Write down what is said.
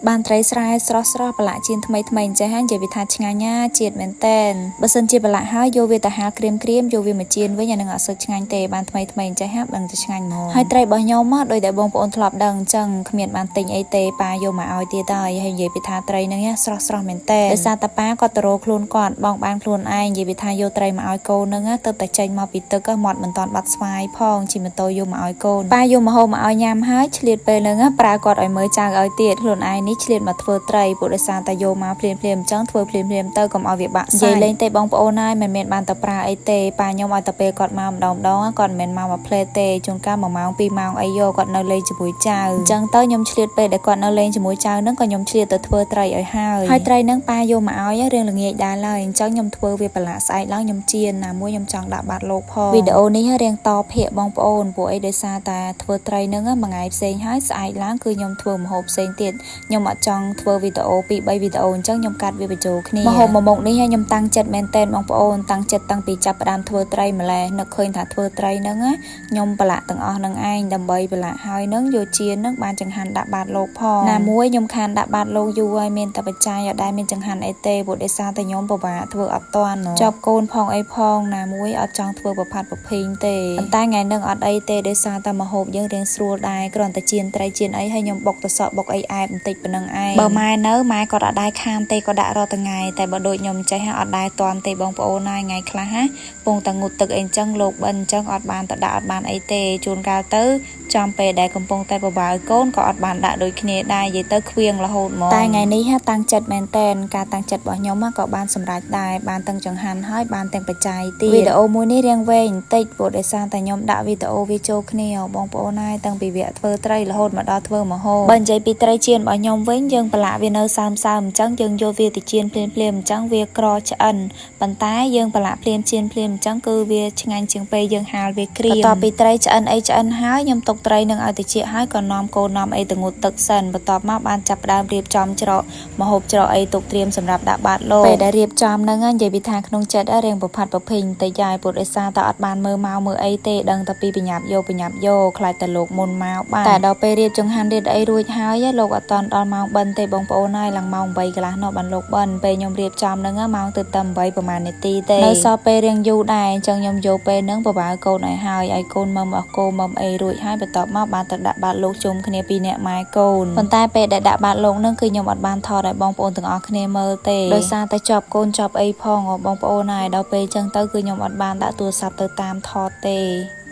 បានត្រីស្រែស្រស់ស្រស់ប្រឡាក់ជៀនថ្មីថ្មីអញ្ចេះហ្នឹងនិយាយពីថាឆ្ងាញ់ណាជាតិមែនតែនបើសិនជាប្រឡាក់ហើយយកវាទៅហាលក្រៀមក្រៀមយកវាមកចៀនវិញអានឹងអត់សូវឆ្ងាញ់ទេបានថ្មីថ្មីអញ្ចេះហាដឹងតែឆ្ងាញ់ហ្មងហើយត្រីរបស់ខ្ញុំមកដោយតែបងប្អូនធ្លាប់ដឹងអញ្ចឹងគ្មានបានទិញអីទេប៉ាយកមកឲ្យទៀតហើយហើយនិយាយពីថាត្រីហ្នឹងស្រស់ស្រស់មែនតែនដោយសារតាប៉ាគាត់ទៅរកខ្លួនគាត់បងបានខ្លួនឯងនិយាយពីថាយកត្រីមកឲ្យកូនហ្នឹងទៅតែចេញមកពីទឹកមាត់មិនតាន់បាត់ស្វាយផងជិះម៉ូតូយកមកឲ្យកូនប៉ាយកមកហូបមកឲ្យញ៉ាំហើយឆ្លៀតពេលហ្នឹងប្រើគាត់ឲ្យមើលចៅឲ្យទៀតខ្លួនឯងនេះឆ្លៀតមកធ្វើត្រីពួកដោយសារតែយកមកភ្លាមភ្លាមអញ្ចឹងធ្វើភ្លាមភ្លាមទៅកុំឲ្យវាបាក់សាច់និយាយលេងទេបងប្អូនហើយមិនមែនបានតែប្រើអីទេប៉ាខ្ញុំឲ្យតែពេលគាត់មកម្ដងម្ដងគាត់មិនមែនមកមួយផ្លេទេជួនកាល1ម៉ោង2ម៉ោងអីយកគាត់នៅលេងជាមួយចៅអញ្ចឹងទៅខ្ញុំឆ្លៀតពេលដែលគាត់នៅលេងជាមួយចៅហ្នឹងក៏ខ្ញុំឆ្លៀតទៅធ្វើត្រីឲ្យហើយហើយត្រីហ្នឹងប៉ាយកមកឲ្យរឿងល្ងាចដែរឡើយអញ្ចឹងខ្ញុំធ្វើវាប្រឡាក់ស្អែកឡើងខ្ញុំចៀនណាមួយខ្ញុំចង់ដាក់បាតលោកផងវីដេអូនេះរៀងតភាកបងប្អូនពួកអីដោយសារតែធ្វើត្រីហ្នឹងមួយថ្ងៃផ្សេងហើយស្អែកឡើងគឺខ្ញុំធ្វើម្ហូបផ្សេងទៀតខ្ញុំអត់ចង់ធ្វើវីដេអូ2 3វីដេអូអញ្ចឹងខ្ញុំកាត់វាបញ្ចូលគ្នាម្ហូបមួយមុខនេះខ្ញុំតាំងចិត្តមែនតែនបងប្អូនតាំងចិត្តតាំងពីចាប់ផ្ដើមធ្វើត្រីម្លេះនឹកឃើញថាធ្វើត្រីហ្នឹងខ្ញុំប្រឡាក់ទាំងអស់នឹងឯងដើម្បីប្រឡាក់ហើយនឹងយកចៀននឹងបានចង្ហាន់ដាក់បាតលោកផងណាមួយខ្ញុំខានដាក់បាតលោកយូរហើយមានតែបច្ច័យអត់ដែលមានចង្ហាន់អីទេព្រោះដោយសារតែខ្ញុំពិបាកធ្វើអត់តាន់ជាប់កូនផងអីផងណាមួយអត់ចង់ធ្វើប្រផាត់ប្រភីងទេប៉ុន្តែថ្ងៃហ្នឹងអត់អីទេដោយសារតែម្ហូបយើងរៀងស្រួលដែរគ្រាន់តែចៀនត្រីចៀនអីហើយខ្ញុំបុកទៅសក់បុកអីអែបបន្តិចប៉ុណ្្នឹងឯងបើម៉ែនៅម៉ែគាត់អត់ដែរខានទេក៏ដាក់រាល់ថ្ងៃតែបើដូចខ្ញុំចេះអត់ដែរតាន់ទេបងប្អូនណាថ្ងៃខ្លះណាពងតែងូតទឹកអីចឹងលោកបិណ្ឌអញ្ចឹងអត់បានទៅដាក់អត់បានអីទេជួនកាលទៅចំពេលដែលកំពុងតែបបើកូនក៏អត់បានដាក់ដូចគ្នាដែរនិយាយទៅខ្វៀងរហូតហ្មងតែថ្ងៃនេះតាំងចិត្តមែនតែនការតាំងចិត្តរបស់ខ្ញុំក៏បានសម្រេចដែរបានទាំងចង្ហាន់ហើយបានទាំងបច្ច័យទៀតវីដេអូមួយនេះរៀងវែងបន្តិចព្រោះដោយសារតែខ្ញុំដាក់វីដេអូវាចូលគ្នាបងប្អូនហើយតាំងពីវគ្គធ្វើត្រីរហូតមកដល់ធ្វើម្ហូបបើនិយាយពីត្រីចៀនរបស់ខ្ញុំវិញយើងប្រឡាក់វានៅសើមសើមអញ្ចឹងយើងយកវាទៅចៀនភ្លាមភ្លាមអញ្ចឹងវាក្រឆ្អិនប៉ុន្តែយើងប្រឡាក់ភ្លាមចៀនភ្លាមអញ្ចឹងគឺវាឆ្ងាញ់ជាងពេលយើងហាលវាក្រៀមបន្ទាប់ពីត្រីឆ្អិនអីឆ្អិនហើយខ្ញុំទុកត្រីនឹងឲ្យតិចហើយក៏នាំកូននាំអីទៅងូតទឹកសិនបន្ទាប់មកបានចាប់ផ្ដើមរៀបចំច្រកម្ហូបច្រកអីទុកត្រៀមសម្រាប់ដាក់បាតលោកពេលដែលរៀបចំហ្នឹងនិយាយពីថាក្នុងចិត្តរៀងប្រផាត់ប្រភេងបន្តិចហើយព្រោះដោយសារតែអត់បានមើលមកមើលអីទេដឹងតែពីបញ្ញាប់យកបញ្ញាប់យកខ្លាចតែលោកមុនមកបានតែដល់ពេលរៀបចង្ហាន់រៀបអីរួចហើយលោកអត់តន់ដល់ម៉ោងបិណ្ឌទេបងប្អូនហើយឡើងម៉ោង8កន្លះនោះបានលោកបិណ្ឌពេលខ្ញុំរៀបចំហ្នឹងម៉ោងទៅតែ8ប្រហែលនាទីទេនៅសល់ពេលរៀងយូរដែរអញ្ចឹងខ្ញុំយកពេលហ្នឹងបបើកូនឲ្យហើយឲ្យកូនមឹមអស់គោមឹមអីរួចហើយបន្ទាប់មកបានទៅដាក់បាតលោកជុំគ្នាពីរនាក់ម៉ែកូនប៉ុន្តែពេលដែលដាក់បាតលោកហ្នឹងគឺខ្ញុំអត់បានថតឲ្យបងប្អូនទាំងអស់គ្នាមើលទេដោយសារតែជាប់កូនជាប់អីផងបងប្អូនហើយដល់ពេលអញ្ចឹងទៅគឺខ្ញុំអត់បានដាក់ទូរស័ព្ទទៅតាមថតទេ។